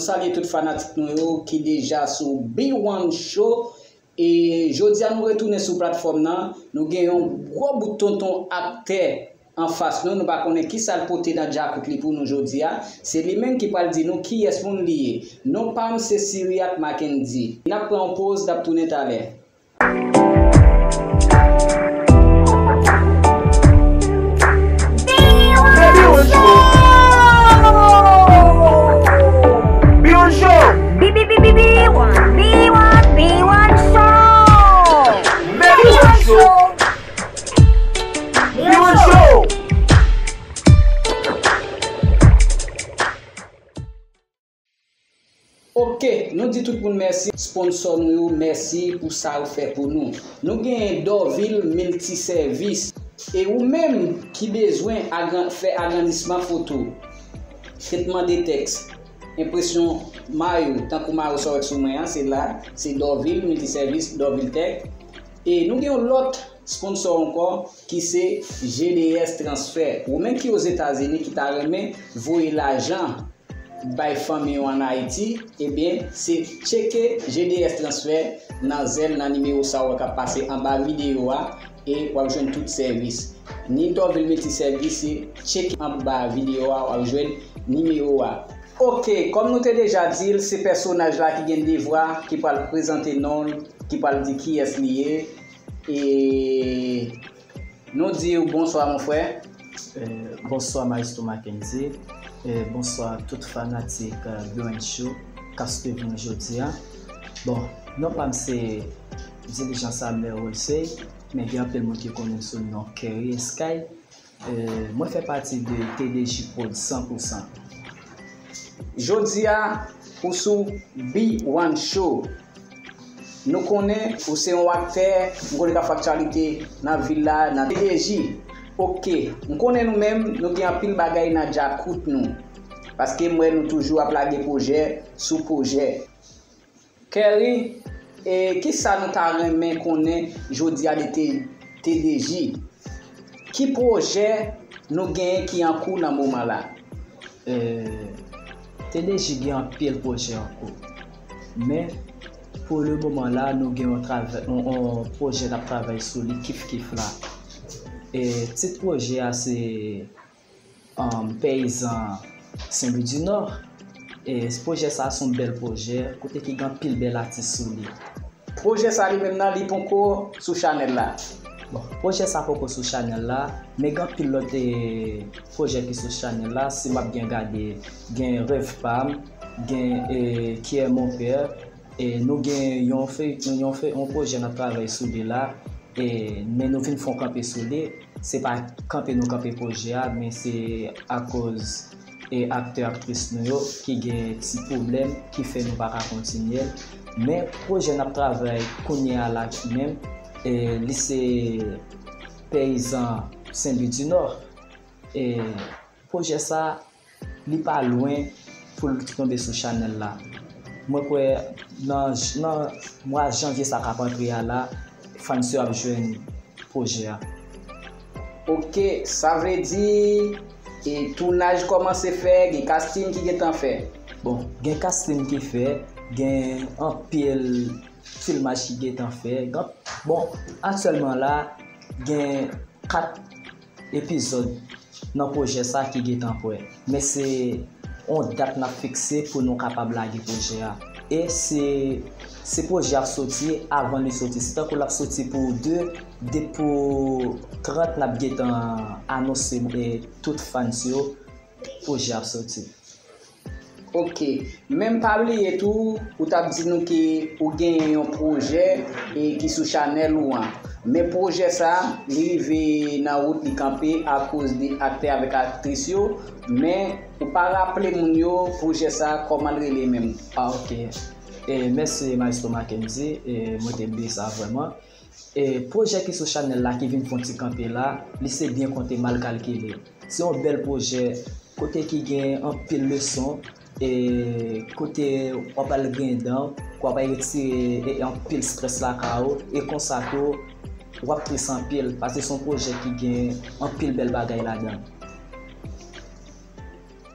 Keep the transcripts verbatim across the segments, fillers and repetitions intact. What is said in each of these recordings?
Salye tout fanatik nou yo ki deja sou B one Show. E jodi a nou retounen sou platfòm nan. Nou gen yon gwo bout tonton aktè anfas nou. Nou pa konnen kisa l pote nan djakout li pou nou jodi a. Se li menm ki pral di nou kiyès moun li ye. Non pa m se Cyriaque Mackendy. N ap pran yon poz, n ap tounen talè. Ok, nou di tout moun mèsi, sponsò nou yo, mèsi pou sa yo fè pou nou. Nou genyen Dorvil Miltisèvis. E ou menm ki bezwen agran-, fè agrandisman foto, tretman de tèks, enpresyon mayo, tankou mayo sa w wè sou mwen an, se la, se Dorvil Miltisèvis, Dorvil Tech. E nou gen yon lòt sponsò ankò ki se G D S Transfer. Ou menm ki Ozetazini ki ta renmen voye lajan bay fanmi w ann Ayiti, ebyen, se tcheke G D S Transfer nan zèl nan nimewo sa w wè k ap pase anba videyo a, e w ap jwenn tout sèvis. Ni Dorvil Miltisèvis, se tcheke anba videyo a, w ap jwenn nimewo a. Ok, kòm nou te deja di l, se pèsonaj la ki gen devwa, ki pral prezante non l, ki pral di kiyès li ye. E nou di w bonswa, mon frè. Eh, bonswa, Maestro Mackendy. Eh, bonswa, tout fanatik, eh, B one Show k ap swiv nou jodi a. Bon, non pa m se Dilijan Samuel Wolsey, men gen anpil moun ki konnen m sou non Kerry Sky. Eh, mwen fè pati de T D J Prod san pou san. Jodi a, ou sou B one Show. Nou konnen ou se yon aktè, m konnen k ap fè aktyalite nan vil la, nan T D J. Ok, m konnen nou menm, nou gen anpil bagay nan djakout nou. Paske m wè nou toujou ap lage pwojè sou pwojè. Kerry, e kisa nou ta renmen konnen jodi a de T-, T D J? Ki pwojè nou genyen ki an kou nan moman la? Eh, T D J gen anpil pwojè an kou. Men, pou le moman la, nou gen yon travay, yon, yon pwojè n ap travay sou li kif kif la. E tit pwojè a se, um, Peyizan Senlwi di Nò. E pwojè sa a se yon bèl pwojè, kote ki gen anpil bèl atis sou li. Pwojè sa li menm nan, li poko sou chanèl la? Bon, pwojè sa poko sou chanèl la, men gen anpil lòt, eh, pwojè ki sou chanèl la. Si m ap byen gade, gen Rèv pa m, gen, eh, Qui est mon père, e nou gen yon fey-, yon fey-, yon pwojè n ap travay sou li la, e, men nou vin fè yon kanpe sou li. Se pa kanpe nou kanpe pwojè a, men se akoz e aktè, aktris nou yo ki gen ti pwoblèm ki fè nou pa ka kontinye l. Men pwojè n ap travay kounye a la menm, e li se Peyizan Senlwi di Nò. E pwojè sa, li pa lwen pou l tonbe sou chanèl la. Mwen kwè nan, nan mwa janvye sa k ap antre a la, fans yo ap jwenn pwojè a. Ok, sa vle di, e tounaj kòmanse fè, gen casting ki gentan fè? Bon, gen casting ki fè, gen anpil filmaj ki gentan fè. Gen, bon, aktyèlman la, gen kat epizòd nan pwojè sa ki gentan prè. Men se yon dat n ap fikse pou nou kapab lage pwojè a. E se, se pwojè ap soti avan li soti. Se tankou l ap soti pou de, depi pou trant n ap gentan anonse, e, tout fans yo pwojè ap soti. Ok. Men pa bliye tou, ou t ap di nou ke ou genyen yon pwojè, e, ki sou chanèl ou an. Men pwojè sa, li rive nan wout li kanpe akoz de aktè avèk aktris yo, men ou pa raple moun yo pwojè sa kòman l rele menm. Ah, ok. E, mèsi, Maestro Mackendy. E, mwen te bliye sa vrèman. E pwojè ki sou chanèl la ki vin fè yon ti kanpe la, li se Byen Konte Mal Kalkile. Se yon bèl pwojè kote ki gen anpil leson, e kote w ap al griyen dan w, w ap al retire, e, anpil estrès lakay ou, e konsa tou, w ap tris anpil, paske se yon pwojè ki gen anpil bèl bagay ladan l.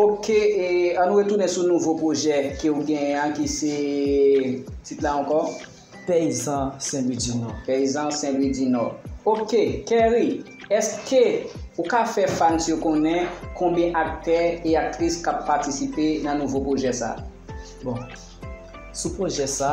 Ok, e ann retounen sou nouvo pwojè ke w genyen an, ki se tit la ankò? Peyizan Senlwidinò. Peyizan Senlwidinò. Ok, Kerry, èske ou ka fè fans yo konnen konbyen aktè e aktris k ap patisipe nan nouvo pwojè sa? Bon, sou pwojè sa,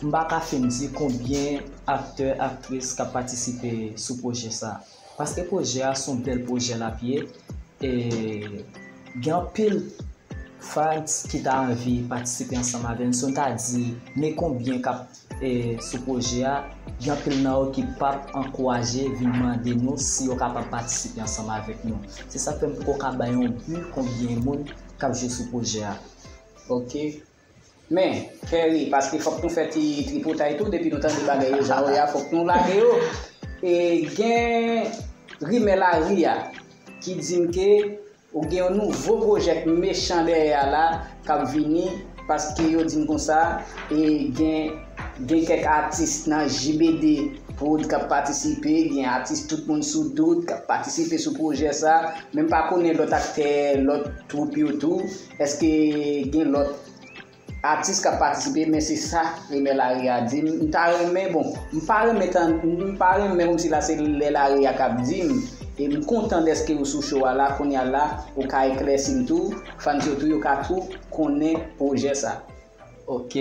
m pa ka fin di konbyen aktè, aktris k ap patisipe sou pwojè sa. Paske pwojè a se yon bèl pwojè l ap ye. E gen anpil fans ki ta anvi patisipe ansanm avè n. Si nou ta di men konbyen k ap, e, sou pwojè a, gen anpil nan yo ki p ap ankouraje, vin mande nou si yo kapab patisipe ansanm avèk nou. Se sa k fè m poko ka bay yon bi konbyen moun k ap jwe sou pwojè a. Ok. Men, Kerry, paske fòk nou fè ti tripotay tou, depi nou tande bagay yo jan yo ye a, fòk nou lage yo. E gen rimè lari a ki di m ke ou gen yon nouvo pwojè k mechan dèyè a la, k ap vini, paske yo di m konsa, e gen, gen kèk atis nan J B D Prod k ap patisipe, gen atis Tout Moun Sou Dout k ap patisipe sou pwojè sa, men m pa konnen lòt aktè, lòt twoup yo tou, èske gen lòt atis k ap patisipe, men se sa rimè lari a di m. M ta renmen, bon, m pa renmen tann, m pa renmen kòmsi la se lè lari a k ap di m. E m kontan dèske ou sou show a la, kounye a la, ou ka eklèsi m tou, fans yo tou, yo ka tou konnen pwojè sa. Ok.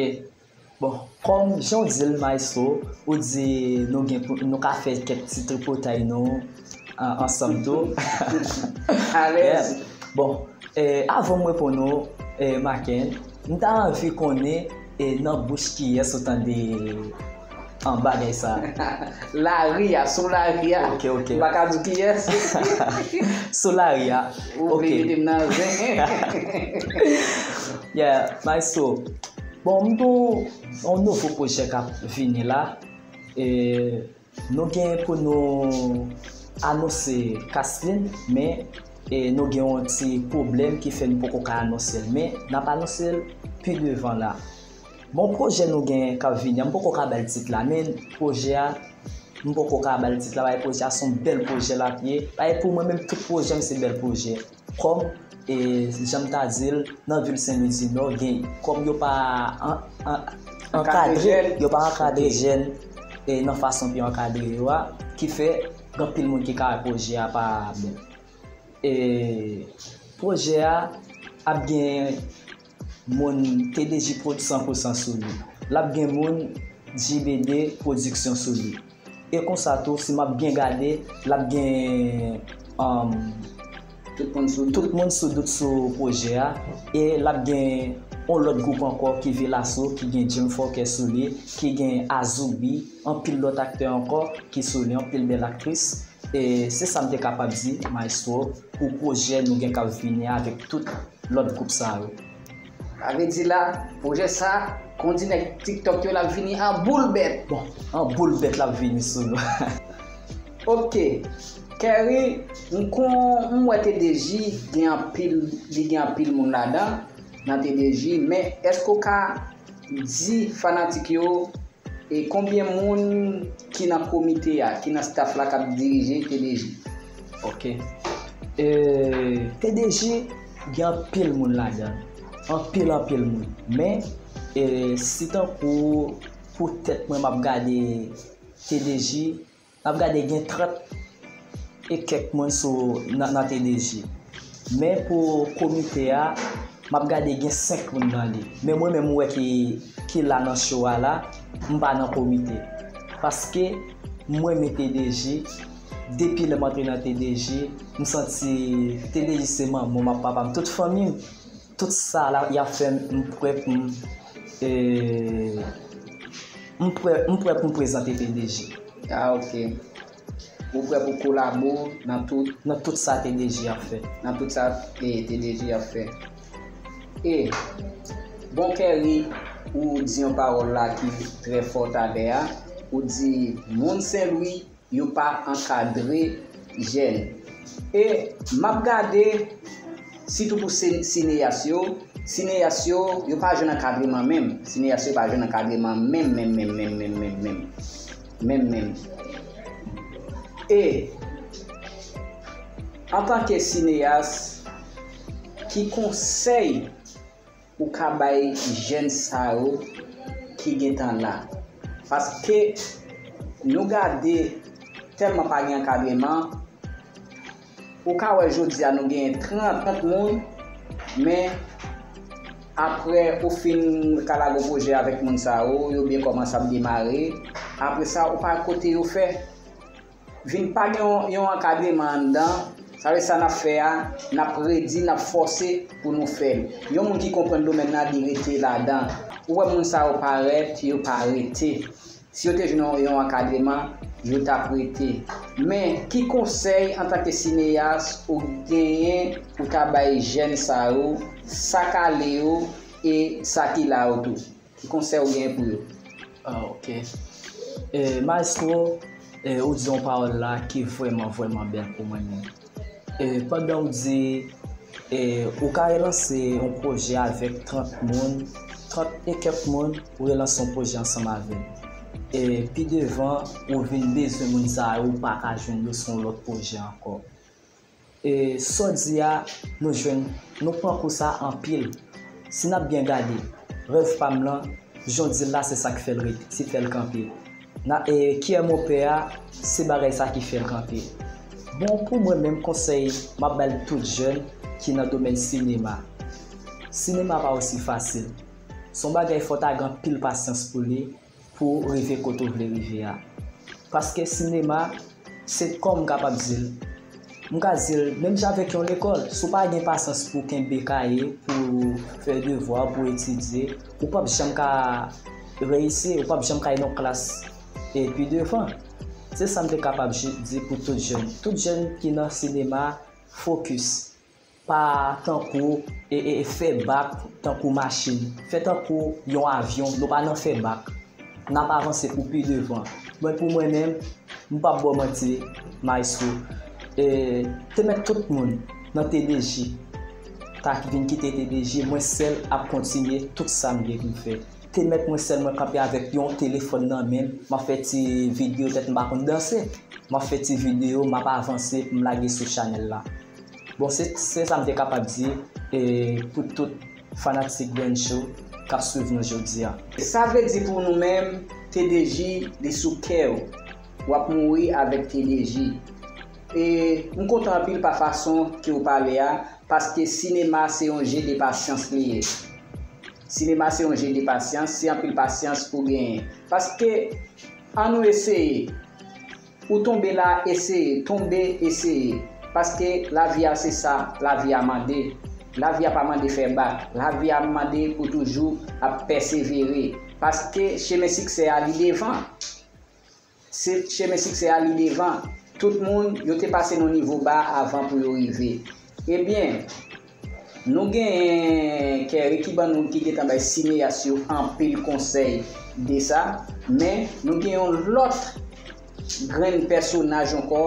Bon, kòm jan w di l, Maestro, ou di nou gen pou, nou ka fè kèk ti tripotay nou an, ansanm tou. Alèz. Yeah. Bon, e, avan m reponn ou, e, Maken, m ta anvi konnen, e, nan bouch kiyès ou tande, an, bagay sa. Lari a, sou lari a. Ok, ok. M pa ka di w kiyès. Sou lari a. Ou vle mete m nan zen. Yeah, Maestro. Bon, m gon yon nouvo pwojè k ap vini la. E, nou gen pou nou anonse cast li, men, e, nou gen yon ti pwoblèm ki fè nou poko ka anonse l, men n ap anonse l pi devan la. Bon, pwojè nou gen k ap vini an, m poko ka ba l tit la, men pwojè a, m poko ka ba l tit la, paske pwojè a se yon bèl pwojè l ap ye. Paske pou mwen menm, tout pwojè m se bèl pwojè. Kòm, e, jan m ta di l, nan vil Senlwidinò, gen, kòm yo pa an, an, ankadre, yo pa ankadre jèn, e, nan fason pou yo ankadre yo a, ki fè gen anpil moun ki ka wè pwojè a pa bèl. E, pwojè a ap gen moun T D J Prod san pou san sou li. L ap gen moun J B D Pwodiksyon sou li. E konsa tou, si m ap byen gade, l ap gen, um, Tout Moun Sou Dout. Tout Moun Sou Dout sou pwojè a. E l ap gen yon lòt gwoup ankò ki Velaso, ki gen Jim Fokker sou li, ki gen Azoubi, anpil lòt aktè ankò ki sou li, anpil bèl aktris. E se sa m te kapab di, Maestro, pou pwojè nou gen k ap vini avèk tout lòt gwoup sa yo. Sa vle di la, pwojè sa, kon di nèg TikTok yo, l ap vini an boul bèt. Bon, an boul bèt l ap vini sou nou. Ok. Kerry, m kon, m wè T D J gen anpil, li gen anpil moun ladan, nan T D J, men èske w ka di fanatik yo e konbyen moun ki nan komite a, ki nan staff la k ap dirije T D J? Ok. E, T D J, gen anpil moun ladan. Anpil, anpil moun. Men, e, si tankou pou tèt mwen, m ap gade T D J, n ap gade gen trant e kèk moun sou, nan, nan T D J. Men pou komite a, m ap gade gen senk moun nan li. Men mwen menm, m wè ki, ki la nan show a la, m pa nan komite. Paske m renmen T D J, depi lè m antre nan T D J, m santi T D J se manman m ak papa m, tout fanmi m. Tout sa la, y ap fè m, m prè pou m, e, m prè, m prè pou m prezante T D J. Ah, ok. Ou prè pou kolabo nan tout. Nan tout sa T D J ap fè. Nan tout sa, e, T D J ap fè. E, bon, Kerry, ou di yon pawòl la ki trè fò talè a. Ou di, moun Senlwi, yo pa ankadre jèn. E m ap gade, sitou pou se-, sineyas yo, sineyas yo, yo pa jwenn ankadreman menm. Sineyas yo pa jwenn ankadreman menm, menm, menm, menm, menm, menm, menm. Menm, menm. E, antanke sineyas, Ki konsèy ou ka bay jèn sa yo ki gentan la? Paske nou gade, tèlman pa gen ankadreman, ou ka wè jodi a nou genyen trant moun, men apre ou fin ka lage yon pwojè avèk moun sa yo, yo byen kòmanse ap demare, apre sa ou pa kote yo fè. Vin pa gen yon, yon ankadreman anndan, sa vle sa n ap fè a, n ap redi, n ap fòse pou nou fè l. Yon moun ki konprann domèn nan, li rete ladan. Ou wè moun sa yo parèt, yo pa rete. Si yo te jwenn yon, yon ankadreman, yo t ap rete. Men, ki konsèy antanke sineyas ou genyen pou ta bay jèn sa yo, sa k ale yo e sa ki la yo tou? Ki konsèy ou genyen pou yo? Ah, ok. E, Maestro, e, ou di yon pawòl la ki vrèman, vrèman bèl pou mwen menm. E, pandan ou di, e, ou ka relanse yon pwojè avèk trant moun, trant e kèk moun, ou relanse yon pwojè ansanm avè l. E, pi devan, ou vin bezwen moun sa yo, ou pa ka jwenn yo sou yon lòt pwojè ankò. E, sa w di a, nou jwenn, nou pran kou sa anpil. Si n ap byen gade, rèv pa m lan, jan w di l la, se sa k fè l rete, se fè l kanpe. Na, e, Kyè Monpè a, se bagay sa ki fè l kanpe. Bon, pou mwen menm, konsèy m ap bay tout jèn ki nan domèn sinema. Sinema pa osi fasil. Se yon bagay fò w ta gen anpil pasyans pou li, pou w rive kote w vle rive a. Paske sinema, se kòm m kapab di l, m ka di l, menm jan avèk yon lekòl, si w pa gen pasyans pou w kenbe kaye, pou w fè devwa, pou w etidye, ou p ap janm ka reyisi, ou p ap janm ka nan yon klas e pi devan. Se sa m te kapab di pou tout jèn. Tout jèn ki nan sinema, fokis. Pa tankou, e, e, e fè bak tankou machin. Fè tankou yon avyon, nou pa nan fè bak. N ap avanse pou pi devan. Mwen, pou mwen menm, m p ap ba w manti, Maestro. E, te mèt tout moun nan T D J ta vin kite T D J, mwen sèl ap kontinye tout sa m gen pou m fè. Te mèt mwen sèl mwen kanpe avèk yon telefòn nan men m, m ap fè ti videyo, tèt m pa konn danse. M ap fè ti videyo, m ap avanse pou m lage sou chanèl la. Bon, se, se sa m te kapab di, e, pou tout fanatik Brand Show k ap swiv nou jodi a. Sa vle di pou nou menm, T D J, li sou kè w. W ap mouri avèk T D J. E m kontan anpil pa fason ke w pale a, paske sinema se yon je de pasyans li ye. Sinema se yon je de pasyans, se anpil pasyans pou genyen. Paske, ann nou eseye. Ou tonbe la, eseye, tonbe, eseye. Paske lavi a se sa, lavi a mande. Lavi a pa mande fè bak. Lavi a mande pou toujou ap pèsevere. Paske chemen siksè a li devan. Se chemen siksè a li devan. Tout moun, yo te pase nan nivo ba avan pou yo rive. Ebyen, nou genyen Kerry ki ban nou, ki gentan bay sineyas yo anpil konsèy de sa, men nou gen yon lòt grenn pèsonaj ankò,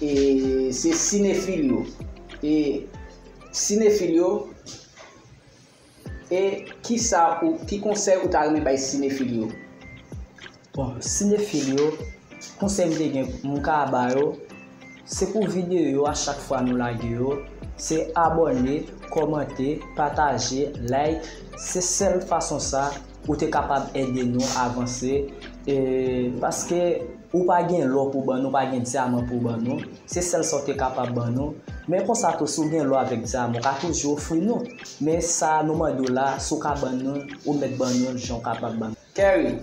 e se sinefil yo. E sinefil yo, e kisa ou, ki konsèy ou ta renmen bay sinefil yo? Bon, sinefil yo, konsèy m te gen m ka ba yo, se pou videyo yo a, chak fwa nou lage yo, se abòne, kòmante, pataje, like, se sèl fason sa ou te kapab ede nou avanse, e, paske ou pa gen lò pou ban nou, ou pa gen dyaman pou ban nou, se sèl sa w te kapab ban nou, men konsa tou, si w gen lò avèk dyaman, w ka toujou ofri nou, men sa nou mande w la, si w ka ban nou, ou mèt ban nou jan w kapab ban nou. Kerry,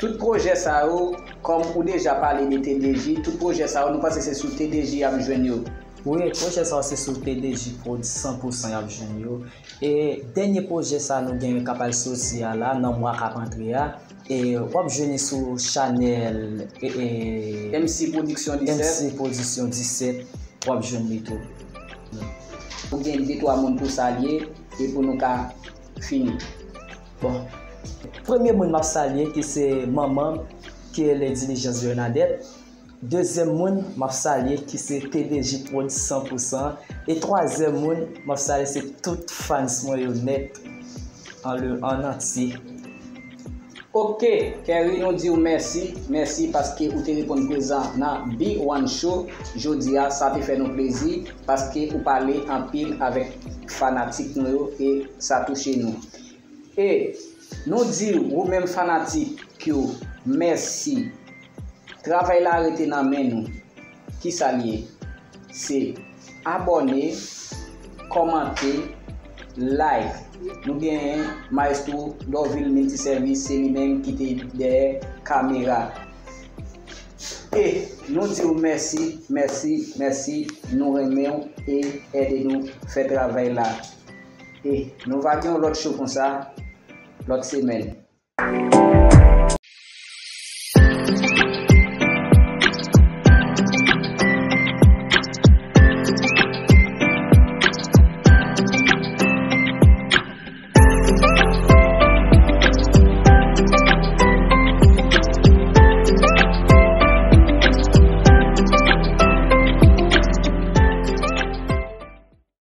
tout pwojè sa yo, kòm ou deja pale de T D J, tout pwojè sa yo, nou panse se sou T D J y ap jwenn yo? Wi, pwojè sa yo se sou T D J Prod san pou san y ap jwenn yo. E dènye pwojè sa nou gen k ap al soti a la, nan mwa k ap antre a, e w ap jwenn li sou chanèl, e, e, M C Production disèt. M C Production disèt. W ap jwenn li tou. Ou gen de twa moun pou salye e pou nou ka fini. Bon. Premye moun m ap salye ki se manman m, ki rele Dilijans Bernadette. Dezyèm moun m ap salye ki se T D J Prod san pou san. E twazyèm moun m ap salye se tout fans mwen yo nèt, an le, an antye. Ok, Kerry, nou di w mèsi, mèsi paske ou te reponn prezan nan B one Show jodi a, sa te fè nou plezi paske ou pale anpil avèk fanatik nou yo e sa touche nou. E nou di ou menm fanatik yo mèsi. Travay la rete nan men nou. Kisa l ye? Se abòne, kòmante, like. Nou genyen Maestro Dorvil Multiservice, se li menm ki te dèyè kamera. E nou di w mèsi, mèsi, mèsi. Nou renmen w e ede nou fè travay la. E nou va gen yon lòt show konsa lòt semèn.